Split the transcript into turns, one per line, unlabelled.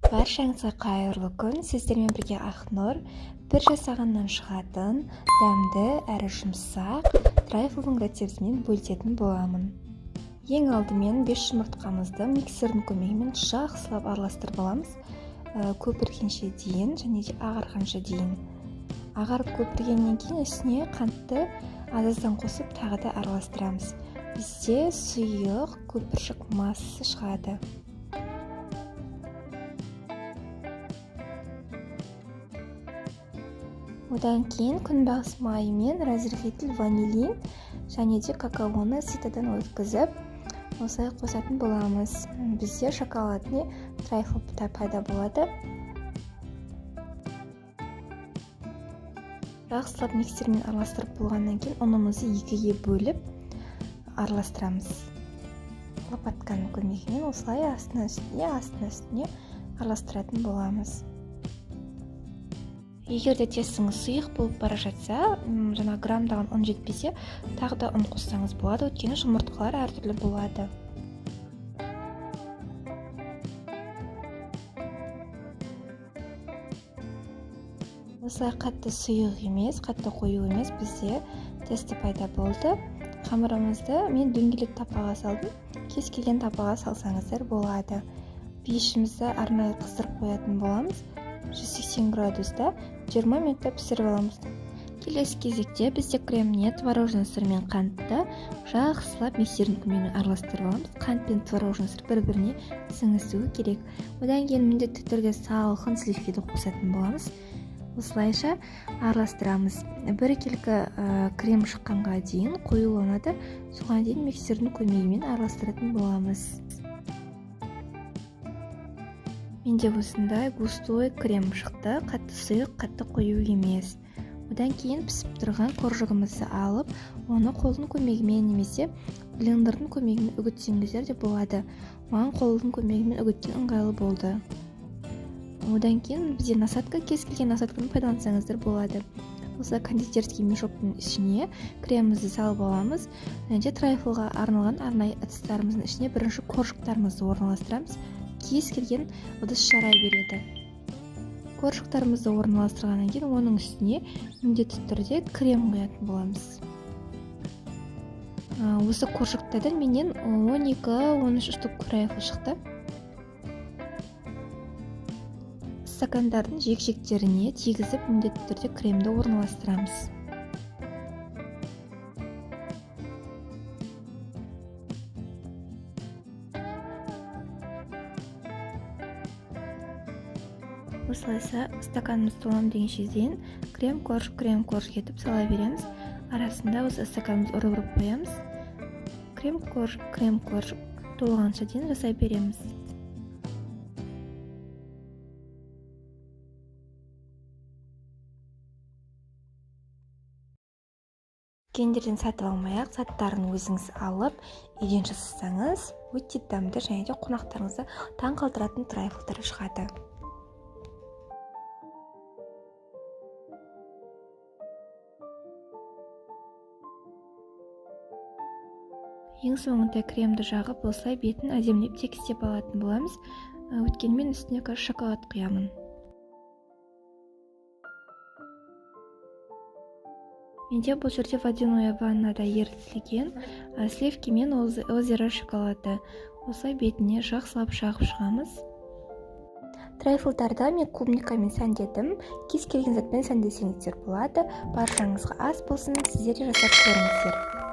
Баршаңызға қайырлы күн! Сіздермен бірге Ақнұр. Бір жасағаннан шығатын дәмді әрі жұмсақ трайфлдың рецептімен бөлісетін боламын. Ең алдымен 5 жұмыртқамызды миксердің көмегімен жақсылап араластырып аламыз, көпіргенше дейін және де ағарғанша дейін. Ағарып көпіргеннен кейін үстіне қантты аз-аздан қосып, тағы да араластырамыз. Бізде сұйық көпіршік массасы шығады. Одан кейін күнбағыс майы мен разрыхлитель, ванилин және де какаоны ситодан өткізіп, осылай қосатын боламыз. Бізде шоколадный трайфл пайда болады. Жақсылап миксермен араластырып болғаннан кейін ұнымызды екіге бөліп араластырамыз. Лопатканың көмегімен осылай астына үстіне, астына үстіне араластыратын боламыз. Егер де тестіңіз сұйық болып бара жатса, жаңа граммдаған ұн жетпесе, тағы да ұн қоссаңыз болады, өйткені жұмыртқалар әртүрлі болады. Осылай қатты сұйық емес, қатты қою емес бізде тесті пайда болды. Қамырымызды мен дөңгелек тапаға салдым, кез келген тапаға салсаңыздар болады. Пешімізді арнайы қыздырып қоятын боламыз. 180 градуста 20 минутта пісіріп аламыз. Келесі кезекте бізде креміне творожный сыр мен қантты жақсылап миксердің көмегімен араластырып аламыз. Қант пен творожный сыр бір біріне сіңісуі керек. Одан кейін міндетті түрде салқын сливкиді қосатын боламыз. Осылайша араластырамыз. Біркелкі крем шыққанға дейін қоюланады, соған дейін миксердің көмегімен араластыратын боламыз. Менде осындай густой крем шықты, қатты сұйық, қатты қою емес. Одан кейін пісіп тұрған коржигімізді алып, оны қолдың көмегімен немесе блендердің көмегімен үгітсеңіздер де болады. Маған қолдың көмегімен үгіткен ыңғайлы болды. Одан кейін бізде насадка, кез келген насадканы пайдалансаңыздар болады. Осылай кондитерский мешоктың ішіне кремімізді салып аламыз және де трайфлға арналған арнайы ыдыстарымыздың ішіне бірінші коржиктарымызды орналастырамыз. Кез келген ыдыс жарай береді. Коржиктарымызды орналастырғаннан кейін оның үстіне міндетті түрде крем құятын боламыз. Осы коржиктардан менен 12-13 штук трайфл шықты. Стакандардың жек-жектеріне тигізіп, міндетті түрде кремді орналастырамыз. Осылайша стаканымыз толамын дегенше дейін крем корж, крем корж етіп сала береміз. Арасында осы стаканымызды ұрып ұрып қоямыз. Крем корж, крем корж толғанша дейін жасай береміз. Дүкендерден сатып алмай ақ, заттарын өзіңіз алып, үйден жасасаңыз, өте дәмді және де қонақтарыңызды таң қалдыратын трайфлдар шығады. Ең соңында кремді жағып, осылай бетін әдемілеп тегістеп алатын боламыз. Өйткені мен үстіне қазір шоколад құямын. Менде бұл жерде водяная ваннада ерітілген сливки мен озеро шоколады. Осылай бетіне жақсылап жағып шығамыз. Трайфлдарды мен клубникамен сәндедім. Кез келген затпен сәндесеңіздер болады. Баршаңызға ас болсын, сіздер де жасап көріңіздер.